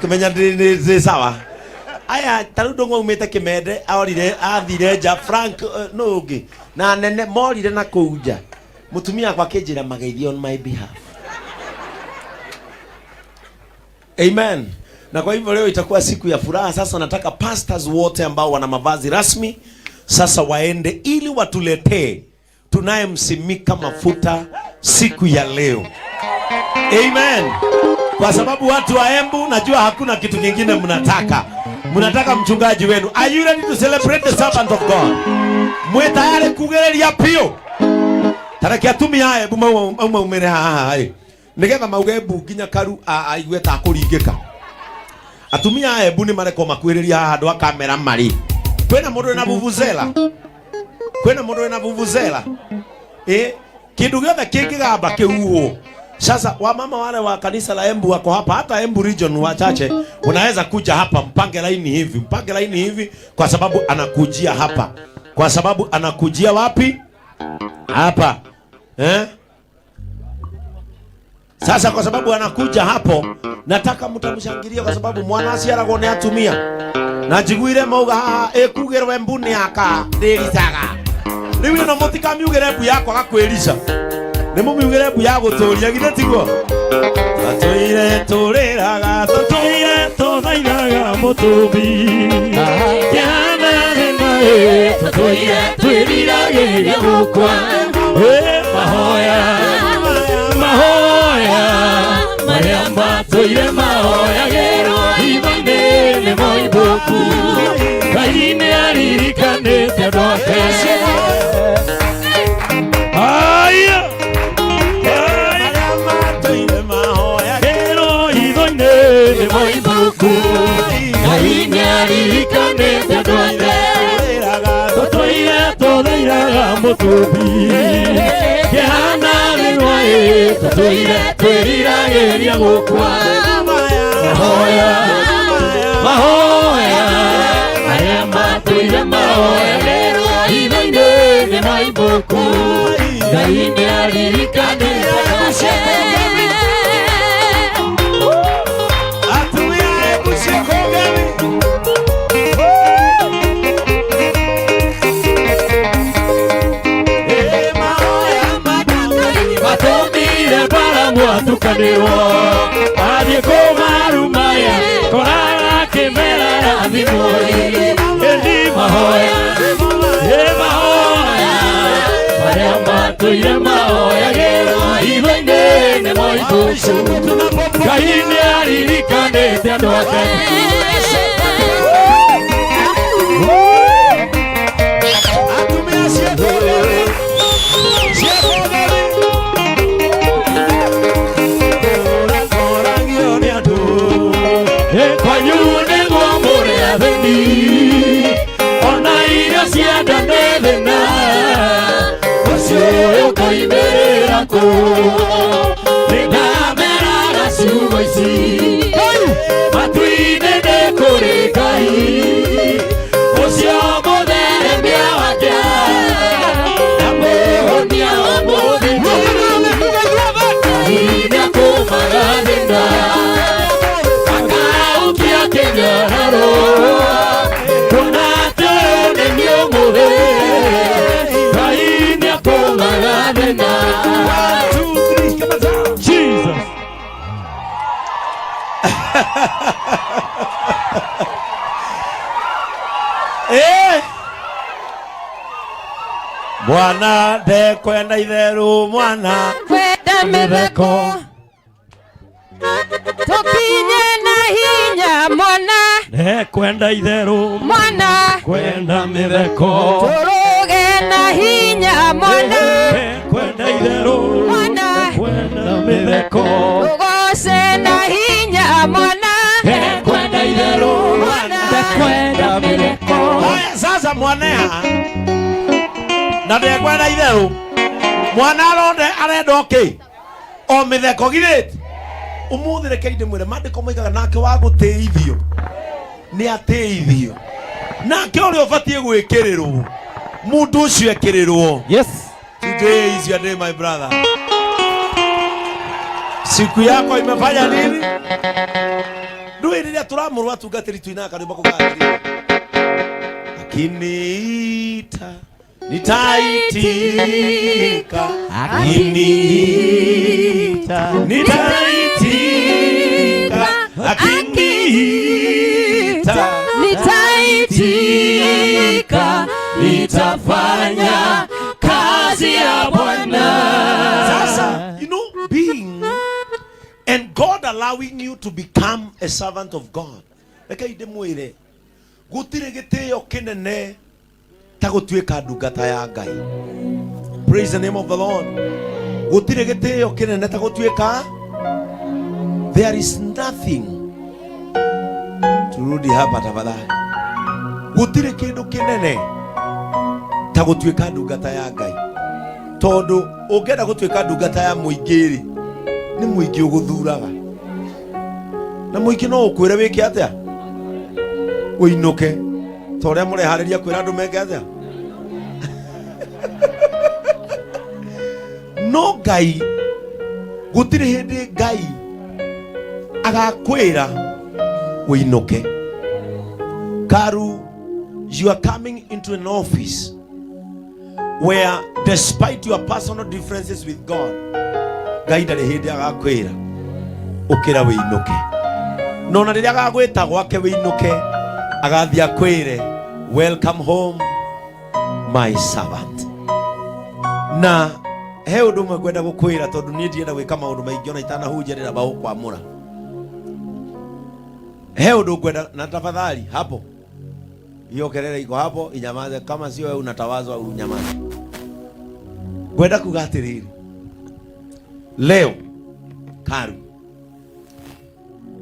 Akĩmenya ndĩ sawa. Aya ta rĩu ndũng'ũ aumĩte Kĩmende, orire athire nja. Frank, nũ ũngĩ na nene morire na kũu nja. Mũtumia wakwa akĩnjĩra mageithie on my behalf. Amen. Na kwa hivyo leo itakuwa siku ya furaha. Sasa nataka pastors wote ambao wana mavazi rasmi sasa waende ili watuletee tunayemsimika mafuta siku ya leo. Amen. Kwa sababu watu wa Embu najua hakuna kitu kingine mnataka. Mnataka mchungaji wenu. Are you ready to celebrate the servant of God? Mwe tayari kugereria pio? Tareke atumia a Embu maumĩre haha ĩ. Nĩgetha mauge mbu nginya karu aigue ta kũringĩka. Atumia a Embu nĩ marekwo makuhĩrĩria haha andũ a kamera marĩ. Kwĩna mũndũ wĩna vuvuzela? Kwĩna mũndũ wĩna vuvuzela? Eh, kindu giothe kingigamba kihuhwo. Sasa wamama wale wa kanisa la Embu wako hapa, hata Embu region wachache unaweza kuja hapa, mpange laini hivi, mpange laini hivi, kwa sababu anakujia hapa. Kwa sababu anakujia wapi? Hapa. Eh? Sasa kwa sababu anakuja hapo, nataka mtamshangilia kwa sababu mwana aciaragwo nĩ atumia. Na njiguire mauga haha ĩkugĩrwo Embu nĩ aka ndĩricaga. Rĩu ĩno mũtikamiugĩre mbu ya kwaga kwĩrica. Nĩ mũmiugĩre mbu ya gũtũria, githĩ tiguo? Tũtũire tũrĩraga, tũtũire tũthaithaga mũtũmbi. Kĩhana thĩna ĩ, tũtũire twĩriragĩria gũkua. Ĩ, mahoya, mahoya, marĩa matũire mahoyagĩrwo hitho-inĩ nĩ moimbũku. Ngai nĩ aririkanĩte andũ ake. Aya! Marĩa matũire mahoyagĩrwo hitho-inĩ nĩ moimbũku. Ngai nĩ aririkanĩte andũ ake. Tũtũire tũthaithaga mũtũmbi. Kĩhana rĩrwa ĩ, tũtũire twĩriragĩria gũkua. Mahoya, mahoya, marĩa matũire mahoyagĩrwo hitho-inĩ nĩ moimbũku. Ngai nĩ aririkanĩte Atumia a Embu ciĩkũngemi. Ĩ, mahoya matũmire Balamu atukanĩrwo athiĩ kũmarumaya koraga kĩmera rathimwo ĩndi mahoya ĩ mahoya marĩa matũire mahoyagĩrwo hitho-inĩ nĩ moimbũku. Ngai nĩ aririkanĩte andũ ake. Atumia ciĩkũngemi. Ciĩkũngemi. Kũragio nĩ andũ. Kwanyu nĩguo mũrĩ athĩni ona irio cia nda nĩ thĩna ũcio ũkoimĩrĩra kũ nĩndameraga ciugo ici matu-inĩ nĩ kũrĩ Ngai ũcio mũtheremia wa kĩa na mũhonia wa mũthĩni. Ngai nĩakũmaga thĩna akaukia kĩnyararo kuona atĩ ũyũ nĩ niĩ ũmũthĩ. Ngai nĩakũmaga thĩna. 1, 2, 3, come on. Jesus. Eh. Mwana ndekwenda itherũ mwana kwenda mĩtheko tũkinye na hinya mwana Ndekwenda itherũ mwana kwenda mĩtheko tũrũge na hinya mwana kwenda itherũ Mwana. kwenda mĩtheko tũgoce na hinya mwana kwenda itherũ Mwana. kwenda mĩtheko. Haya, sasa mwanea na ndekwenda itherũ mwana aronde arenda okĩ o mĩtheko githĩ ũmũthĩ reke ndĩmwĩre maandĩko moigaga nake wa gũtĩithio nĩ atĩithio nake ũrĩa ũbatiĩ gwĩkĩrĩrwo mũndũ ũcio ekĩrĩrwo. Yes. Today is your day, my brother. Siku yako imefanya nini? Ndũĩ rĩrĩa tũramũrwo atungatĩri tuinaga karwĩmbo kau ga akiniita nitaitika, akiniita nitaitika, akiniita Nitaitika, nitafanya kazi ya Bwana. Sasa, being and God allowing you to become a servant of God. Reke ndĩmwĩre, gũtirĩ gĩtĩo kĩnene ta gũtuĩka ndungata ya Ngai. Praise the name of the Lord. Gũtirĩ gĩtĩo kĩnene ta gũtuĩka. There is nothing. Turudi hapa tafadhali. Gũtirĩ kĩndũ kĩnene ta gũtuĩka ndungata ya Ngai. Tondũ ũngĩenda gũtuĩka ndungata ya mũingĩ rĩ, nĩ mũingĩ ũgũthuraga. Na mũingĩ no ũkwĩre wĩke atĩa? Ũinũke. Ta ũrĩa mũreharĩria kwĩra andũ meke atĩa? No Ngai, gũtirĩ hĩndĩ Ngai agakwĩra ũinũke. Karu, you are coming into an office where despite your personal differences with God, Ngai ndarĩ hĩndĩ agakwĩra ũkĩra wĩinũke. No na rĩrĩa agagwĩta gwake wĩinũke, agathiĩ akwĩre welcome home my servant. Na he ũndũ ũmwe ngwenda gũkwĩra tondũ niĩ ndienda gwĩka maũndũ maingĩ ona itanahunjia ndĩramba gũkwamũra. He ũndũ ngwenda na tafadhali hapo hiyo kelele iko hapo inyamaze, kama sio wewe unatawazwa unyamaze. Ngwenda kuga atĩrĩrĩ, leo Karu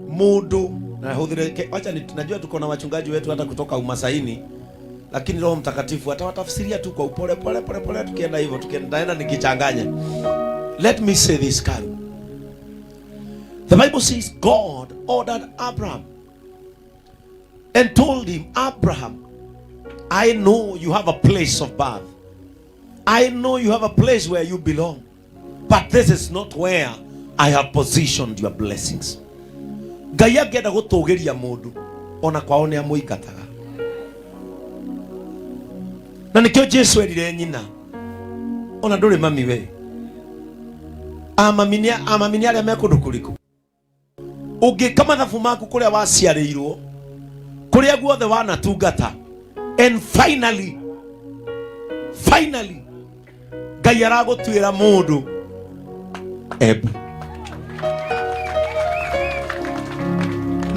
mundu na hudhire, wacha najua tuko na wachungaji wetu hata kutoka Umasaini, lakini Roho Mtakatifu atawatafsiria tu kwa upole pole pole pole, tukienda hivyo tukienda nikichanganya. Let me say this, Karu. The Bible says God ordered Abraham and told him, Abraham, I know you have a place of birth. I know you have a place where you belong. But this is not where I have positioned your blessings. Ngai angĩenda gũtũgĩria mũndũ ona kwao nĩ amũingataga. Na nĩkĩo Jesu erire nyina, ona ndũrĩ mami we. Amami nĩ arĩa me kũndũ kũrĩkũ? Ũngĩka mathabu maku kũrĩa waciarĩirwo, kũrĩa guothe wanatungata, and finally Ngai aragũtuĩra mũndũ Embu.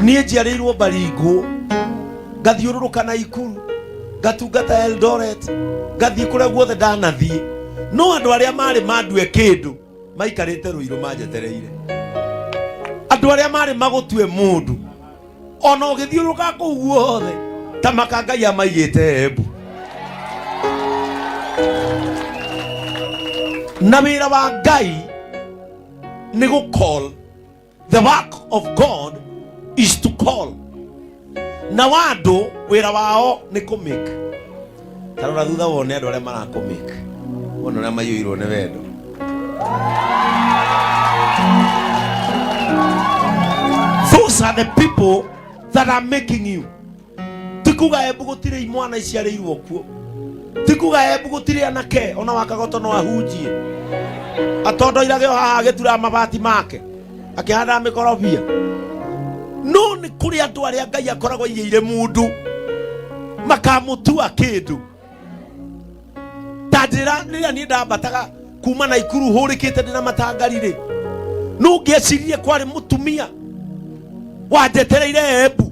Niĩ njiarĩirwo Baringo, ngathiũrũrũka na Ikuru, ngatungata Eldoret, ngathiĩ kũrĩa guothe ndanathiĩ. No andũ arĩa marĩ mandue kĩndũ maikarĩte Rũirũ manjetereire. Andũ arĩa marĩ magũtue mũndũ ona ũgĩthiũrũrũka kũu guothe ta maka Ngai amaigĩte Embu. Na wĩra wa Ngai nĩ gũ call. The work of God is to call. Na wandũ wĩra wao nĩ kũ make. Ta rora thutha wone andũ arĩa marakũ make. Wone ũrĩa maiyũirwo nĩ wendo. Those are the people that are making you. Ti kuga Embu gũtirĩ imwana iciarĩirwo kuo. Ti kuga Embu gũtirĩ anake ona wakagoto no ahunjie. Atondoirage o haha agĩturaga mabati make akĩhandaga mĩkorobia. No nĩ kũrĩ andũ arĩa Ngai akoragwo aigĩire mũndũ makamũtua kĩndũ. Ta njĩra rĩrĩa niĩ ndambataga kuma Naikuru hũrĩkĩte ndĩna matangari rĩ, no ngĩecirie kwarĩ mũtumia wanjetereire Embu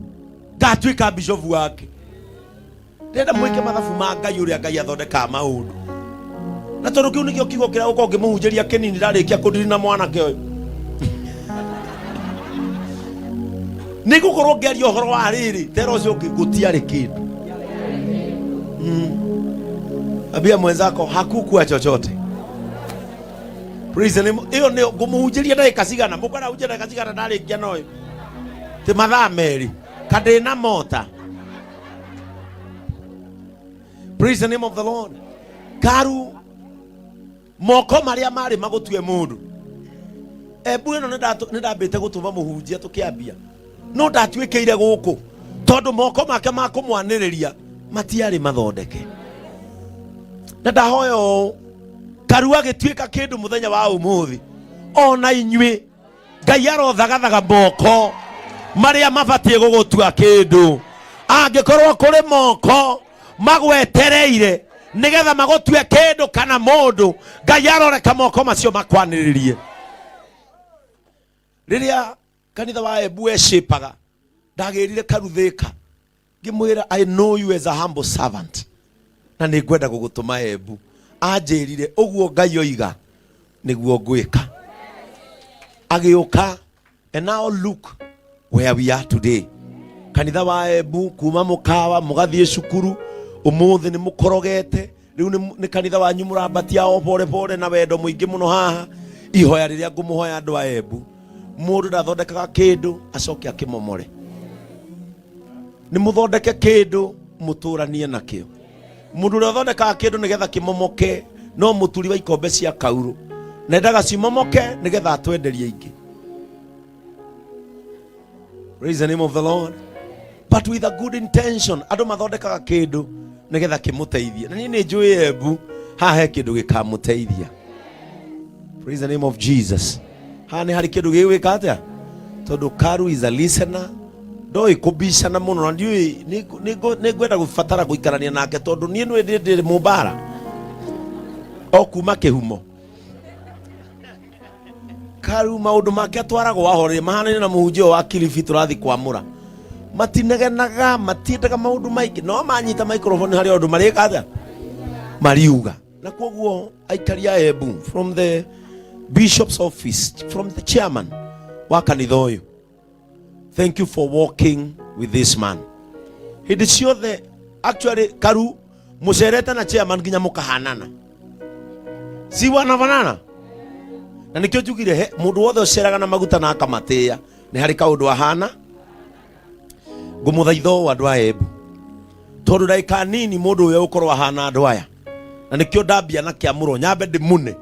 ngatuĩka bishofu wake. Ndĩrenda mwĩke mathabu ma Ngai ũrĩa Ngai athondekaga maũndũ. Na tondũ kĩu nĩkĩo kiugo kĩrĩa ũkorwo ngĩmũhunjĩria kĩnini ndarĩkia kũndiri na mwanake ũyũ. Nĩ ngũkorwo ngĩaria ũhoro wa rĩrĩ tera ũcio ũngĩ gũtiarĩ kĩndũ. Ambia mwenzako hakukuwa chochote. Praise the name. Ĩyo nĩyo ngũmũhunjĩria ndagĩka cigana? Mũkwenda hunjia ndagĩka cigana ndarĩkia na ũyũ? Ti mathaa merĩ. Kandĩ na mota. Praise the name of the Lord. Karu moko marĩa marĩ magũtue mũndũ. Embu ĩno nĩ ndambĩte gũtũma mũhunjia tũkĩambia. No ndatuĩkĩire gũkũ tondũ moko make ma kũmwanĩrĩria matiarĩ mathondeke. Na ndahoya ũũ, Karua gĩtuĩka kĩndũ mũthenya wa ũmũthĩ, ona inyuĩ Ngai arothagathaga moko marĩa mabatiĩ gũgũtua kĩndũ. Angĩkorwo kũrĩ moko magwetereire nĩgetha magũtue kĩndũ kana mũndũ, Ngai aroreka moko macio makwanĩrĩrie. Rĩrĩa kanitha wa Embu wecĩpaga, ndagĩrire Karuthĩka ngĩmwĩra, "I know you as a humble servant na nĩ ngwenda gũgũtũma Embu." Anjĩrire ũguo Ngai oiga nĩguo ngwĩka. Agĩũka, and now look where we are today. Kanitha wa Embu kuma mũkawa mũgathiĩ cukuru, ũmũthĩ nĩ mũkorogete. Rĩu nĩ kanitha wanyu mũrambatia o pore pore na wendo mũingĩ mũno haha. Ihoya rĩrĩa ngũmũhoya andũ a Embu, mũndũ ndathondekaga kĩndũ acoke akĩmomore. Nĩ mũthondeke kĩndũ mũtũranie nakĩo. Mũndũ ũrĩa ũthondekaga kĩndũ nĩgetha kĩmomoke no mũturi wa ikombe cia kaurũ, na endaga cimomoke nĩgetha atwenderie ingĩ. Praise the name of the Lord. But with a good intention, andũ mathondekaga kĩndũ nĩgetha kĩmũteithie. Na niĩ nĩ njũĩ Embu haha he kĩndũ gĩkamũteithia. Praise the name of Jesus. Haha nĩ harĩ kĩndũ gĩgwĩka atĩa? Tondũ Karu is a listener, ndoĩ kũbicana mũno na ndiũĩ nĩ ngwenda gũbatara gũikarania nake tondũ niĩ nĩ ndĩ mũmbara o kuma kĩhumo. Karu maũndũ make atwaragwo ahorere mahanaine na mũhunjia ũyũ wa Kilifi tũrathiĩ kwamũra. Matinegenaga, matiendaga maũndũ maingĩ, no manyita microphone harĩ ũndũ marĩka atĩa? Mariuga. Na kwoguo aikari a Embu, from the bishop's office, from the chairman wa kanitha ũyũ, thank you for walking with this man. Hĩndĩ ciothe actually Karu mũcerete na chairman nginya mũkahanana, si wanafanana? Na nĩkĩo njugire he mũndũ wothe ũceraga na maguta na akamatĩĩa nĩ harĩ kaũndũ ahana. Ngũmũthaitha ũũ andũ a Embu, tondũ ndagĩka nini mũndũ ũyũ ũkorwo ahana andũ aya, na nĩkĩo ndambia na kĩamũro nyambe ndĩmune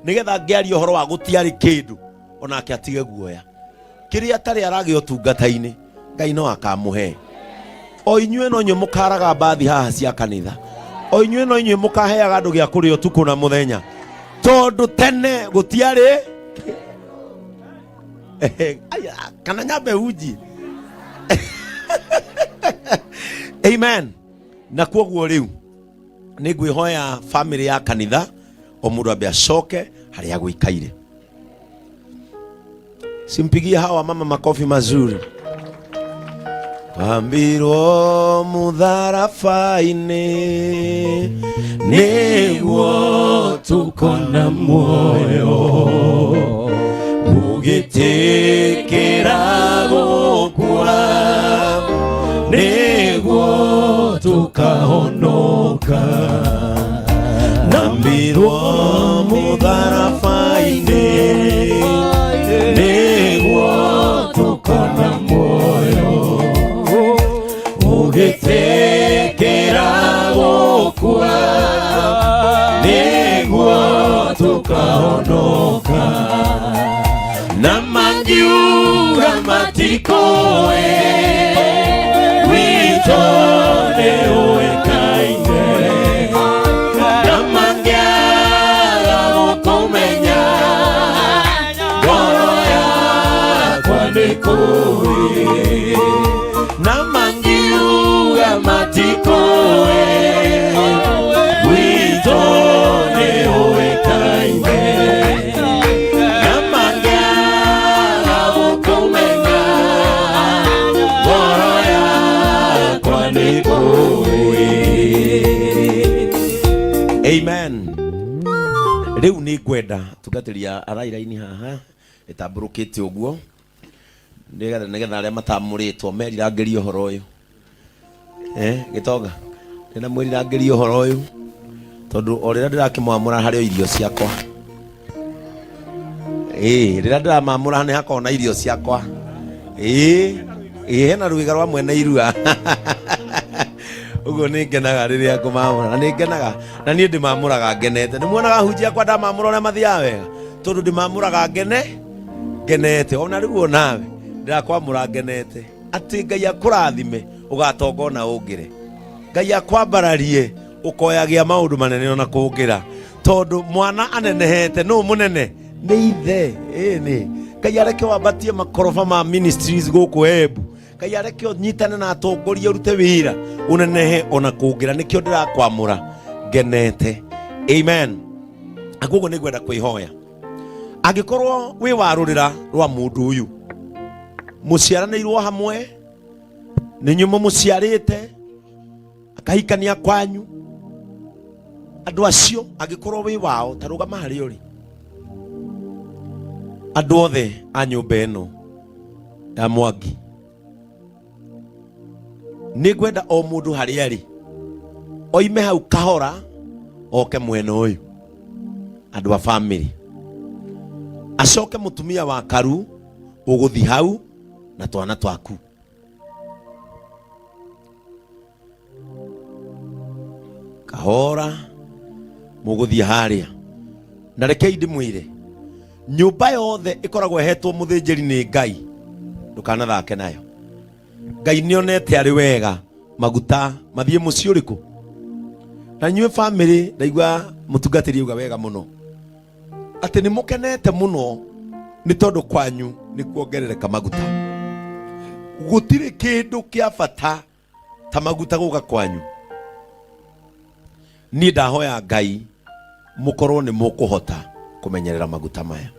nĩgetha ngĩaria ũhoro wa gũtiarĩ kĩndũ onake atige guoya. Kĩrĩa atarĩ aragĩa ũtungata-inĩ, Ngai no akamũhe. O inyuĩ no inyuĩ mũkaraga mbathi haha cia kanitha, o inyuĩ no inyuĩ mũkaheaga andũ gĩa kũrĩa ũtukũ na mũthenya, tondũ tene gũtiarĩ. Aya, kana nyambe hunjie. Amen. Na kwoguo rĩu nĩ ngwĩhoya famĩlĩ ya kanitha o mũndũ ambe acoke harĩa agũikaire. Simpigie hawa mama makofi mazuri. Wambirwo mũtharaba-inĩ nĩguo tukona muoyo, ũgĩtĩkĩra gũkua nĩguo tũkahonoka. Nambirwo mũtharaba-inĩ nĩguo tukona muoyo, ũgĩtĩkĩra gũkua nĩguo tũkahonoka. Na mangiuga matikoe wito nĩ ũĩkaine, na mangĩaga gũkũmenya ngoro yakwa nĩ kũĩ. Na mangiuga matikoe wito nĩ ũĩkaine, na mangĩaga gũkũmenya ngoro yakwa nĩ kũĩ. Amen. Rĩu nĩ ngwenda tungatĩria arairaini haha ĩtambũrũkĩte ũguo nĩgetha arĩa matamũrĩtwo merirangĩrie ũhoro ũyũ. Gĩtonga ndĩna mwĩrirangĩrie ũhoro ũyũ tondũ o rĩrĩa ndĩrakĩmwamũra harĩ o irio ciakwa. Ĩĩ, rĩrĩa ndĩramamũra nĩ hakoragwo na irio ciakwa. Ĩĩ, ĩĩ, hena rwĩga rwa mwene irua. Ũguo nĩ ngenaga rĩrĩa ngũmamũra, na nĩ ngenaga na niĩ ndĩmamũraga ngenete. Nĩ muonaga hunjia akwa ndamamũra ũrĩa mathiaga wega, tondũ ndĩmamũraga ngenete. Ona rĩu onawe ndĩrakwamũra ngenete. Atĩ Ngai akũrathime ũgatonga ona ũngĩre. Ngai akwambararie ũkoyagia maũndũ manene ona kũngĩra. Tondũ mwana anenehete nũ mũnene nĩ ithe. Ĩĩ nĩ Ngai areke wambatie makoroba ma ministries gũkũ Embu. Ngai areke ũnyitane na atongoria ũrute wĩra ũnenehe ona kũngĩra. Nĩkĩo ndĩrakwamũra ngenete. Amen. Na koguo nĩ ngwenda kwĩhoya angĩkorwo wĩ wa rũrĩra rwa mũndũ ũyũ mũciaranĩirwo hamwe nĩ inyuĩ mũmũciarĩte akahikania kwanyu andũ acio angĩkorwo wĩ wao ta rũgama harĩa ũrĩ andũ othe a nyũmba ĩno ya Mwangi nĩ ngwenda o mũndũ harĩa arĩ oime hau kahora oke mwena ũyũ andũ a famĩlĩ acoke mũtumia wa karu ũgũthi hau na twana twaku kahora mũgũthiĩ harĩa na rekei ndĩmwĩre nyũmba yothe ĩkoragwo ĩhetwo mũthĩnjĩri nĩ Ngai ndũkanathake nayo Ngai nĩonete arĩ wega maguta mathiĩ mũciĩ ũrĩkũ na inyuĩ famĩlĩ ndaigua mũtungatĩri auga wega mũno atĩ nĩ mũkenete mũno nĩ tondũ kwanyu nĩ kuongerereka maguta gũtirĩ kĩndũ kĩa bata ta maguta gũka kwanyu niĩ ndahoya Ngai mũkorwo nĩ mũkũhota kũmenyerera maguta maya.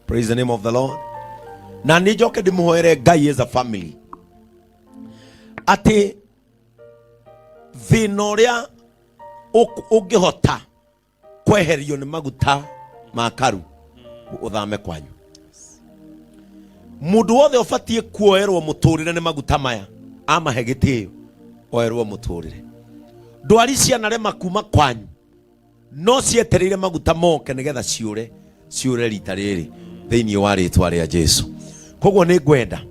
Praise the name of the Lord. Na nĩ njoke ndĩmũhoere Ngai as a family atĩ thĩna ũrĩa ũngĩhota kweherio nĩ maguta ma karu ũthame kwanyu. Mũndũ wothe ũbatiĩ kuoerwo mũtũrĩre nĩ maguta maya amahe gĩtĩo oerwo mũtũrĩre. Ndwari cianarema kuma kwanyu no cietereire maguta moke nĩgetha ciũre ciũre rita rĩrĩ thĩinĩ wa rĩtwa rĩa Jesu. Koguo nĩ ngwenda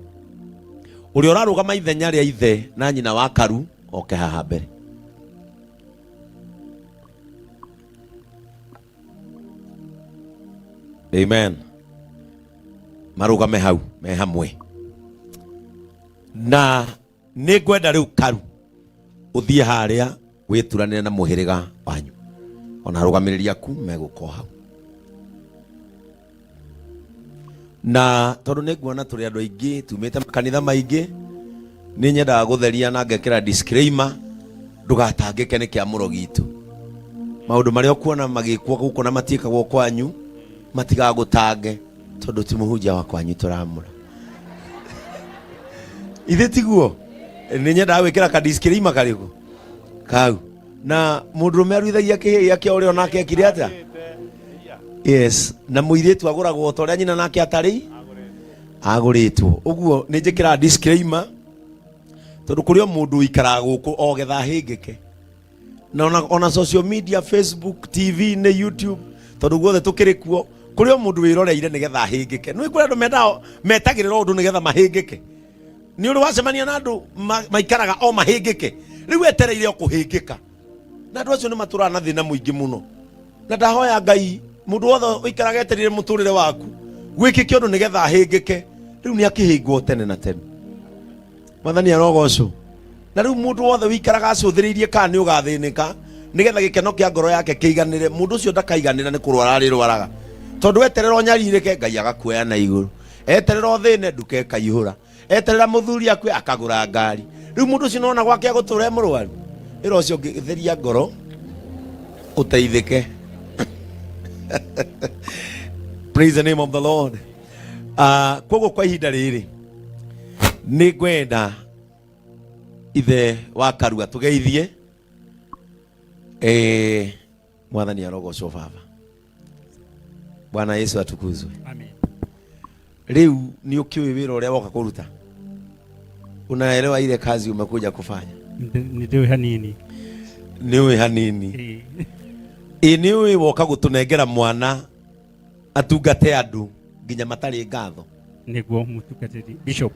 ũrĩa ũrarũgama ithenya rĩa ithe na nyina wa karu oke haha mbere. Amen. Marũgame hau me hamwe na nĩ ngwenda rĩu karu ũthiĩ harĩa wĩturanĩre na mũhĩrĩga wanyu ona arũgamĩrĩri aku megũka hau na tondũ nĩ nguona tũrĩ andũ aingĩ tumĩte makanitha maingĩ nĩ nyendaga gũtheria na ngekĩra disclaimer ndũgatangĩke nĩ kĩamũro gitũ maũndũ marĩa ũkuona magĩkwo gũkũ na matiĩkagwo kwanyu matigagũtange tondũ ti mũhunjia wa kwanyu tũramũra ithe tiguo nĩ nyendaga gwĩkĩra ka disclaimer karĩkũ kau na mũndũrũme aruithagia kĩhĩĩ gĩake ũrĩa onake ekire atĩa yes na mũirĩtu agũragwo ta ũrĩa nyina nake atarĩ agũrĩtwo ũguo nĩ njĩkĩraga disclaimer tondũ kũrĩ o mũndũ ũikaraga gũkũ o getha ahĩngĩke na ona social media Facebook TV nĩ YouTube tondũ guothe tũkĩrĩ kuo kũrĩ o mũndũ wĩroreire nĩgetha ahĩngĩke nĩ kũrĩ andũ mendaga metagĩrĩra ũndũ nĩgetha mahĩngĩke nĩ ũrĩ wacemania na andũ maikaraga o mahĩngĩke rĩu etereire o kũhĩngĩka na andũ acio nĩ matũraga na thĩna mũingĩ mũno na ndahoya Ngai mũndũ wothe ũikaraga etereire mũtũrĩre waku gwĩkĩke ũndũ nĩgetha ahĩngĩke rĩu nĩ akĩhĩngwo tene na tene Mwathani arogocwo. Na rĩu mũndũ wothe wĩikaraga acũthĩrĩirie kana nĩ ũgathĩnĩka nĩgetha gĩkeno kĩa ngoro yake kĩiganĩre, mũndũ ũcio ndakaiganĩra nĩ kũrwara arĩrwaraga. Tondũ eterera ũnyarirĩke, Ngai agakuoya na igũrũ. Eterera ũthĩne, nduka ĩkaihũra. Eterera mũthuri akue, akagũra ngari. Rĩu mũndũ ũcio nĩwona gwake agũtũra e mũrwaru. Ĩra ũcio ũngĩ, theria ngoro ũteithĩke. Praise the name of the Lord. Koguo kwa ihinda rĩrĩ nĩ ngwenda ithe wa Karua tũgeithie. Mwathani arogocwo baba. Bwana Yesu atukuzwe. Amen. Rĩu nĩ ũkĩũĩ wĩra ũrĩa woka kũruta? Unaelewa ile kazi umekuja kufanya? Nĩ ndĩũĩ hanini. Nĩ ũĩ hanini. Ĩ nĩ ũĩ woka gũtũnengera mwana atungate andũ nginya matarĩ ngatho. Nĩguo mũtungatĩri bishop.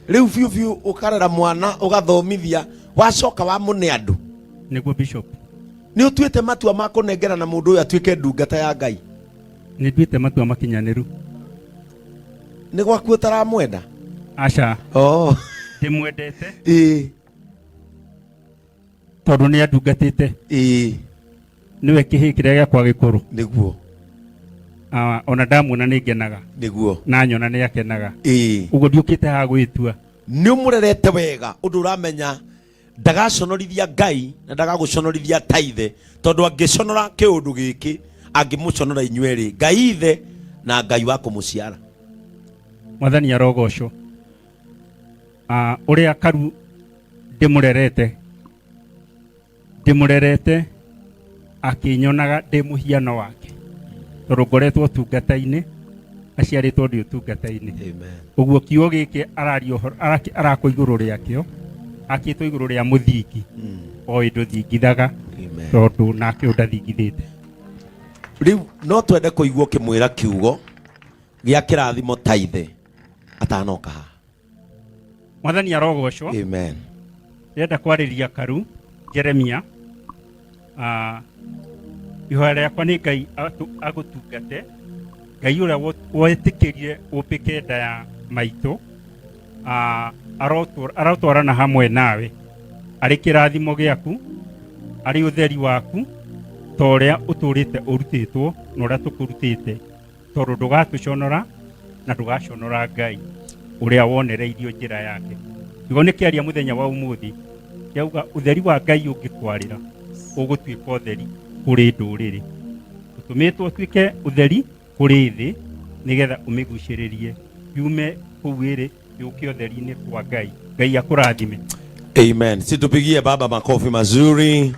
Rĩu biũ biũ ũkarera mwana ũgathomithia wacoka wamũne andũ. Nĩguo bishop. Nĩ ũtuĩte matua ma kũnengera na mũndũ ũyũ atuĩke ndungata ya Ngai? Nĩ nduĩte matua makinyanĩru. Nĩ gwaku ũtaramwenda? Aca. Oh. Ndĩmwendete tondũ nĩ andungatĩte. Nĩwe kĩhĩ kĩrĩa gĩakwa gĩkũrũ. Nĩguo. Ah, ona ndamuona nĩ ngenaga. Na nyona nĩ akenaga. Ũguo ndiũkĩte haha gwĩtua. Nĩ ũmũrerete wega ũndũ ũramenya ndagaconorithia Ngai na ndagagũconorithia ta ithe, tondũ angĩconora kĩũndũ gĩkĩ angĩmũconora inyuerĩ, Ngai ithe na Ngai wa kũmũciara. Mwathani arogocwo. Ah, ũrĩa Karu ndĩmũrerete akĩnyonaga ndĩ mũhiano wake, tondũ ngoretwo ũtungata-inĩ, aciarĩtwo ndĩ ũtungata-inĩ. Amen. Ũguo kiugo gĩkĩ araria ũhoro arakwo igũrũ rĩakĩo, akĩtwo igũrũ rĩa mũthingi o ĩndũ thingithaga. Amen. Tondũ nake ũyũ ndathingithĩte. Rĩu no twende kũigua ũkĩmwĩra kiugo gĩa kĩrathimo ta ithe atanoka haha. Mwathani arogocwo. Amen. Ndĩrenda kwarĩria Karu Jeremia. Ah, ihoya rĩakwa nĩ Ngai agũtungate, Ngai ũrĩa wetĩkĩrire ũmbĩke nda ya maitũ, ah, arotwarana hamwe nawe arĩ kĩrathimo gĩaku, arĩ ũtheri waku, ta ũrĩa ũtũrĩte ũrutĩtwo na ũrĩa tũkũrutĩte, tondũ ndũgatũconora na ndũgaconora Ngai ũrĩa wonereirio njĩra yake. Kiugo nĩ kĩaria mũthenya wa ũmũthĩ kĩauga ũtheri wa Ngai ũngĩkwarĩra ũgũtuĩka ũtheri kũrĩ ndũrĩrĩ, ũtũmĩtwo ũtuĩke ũtheri kũrĩ thĩ nĩgetha ũmĩgucĩrĩrie yume kũu ĩrĩ yũke ũtheri-inĩ kwa Ngai. Ngai akũrathime. Amen. Situpigie baba makofi mazuri.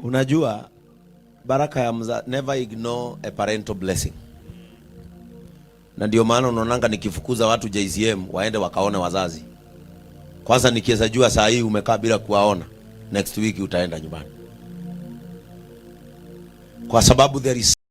Unajua baraka ya mza, never ignore a parental blessing. Na ndio maana unaonanga nikifukuza watu JCM waende wakaone wazazi. Kwanza nikiweza jua saa hii umekaa bila kuwaona, next week utaenda nyumbani. Kwa sababu there is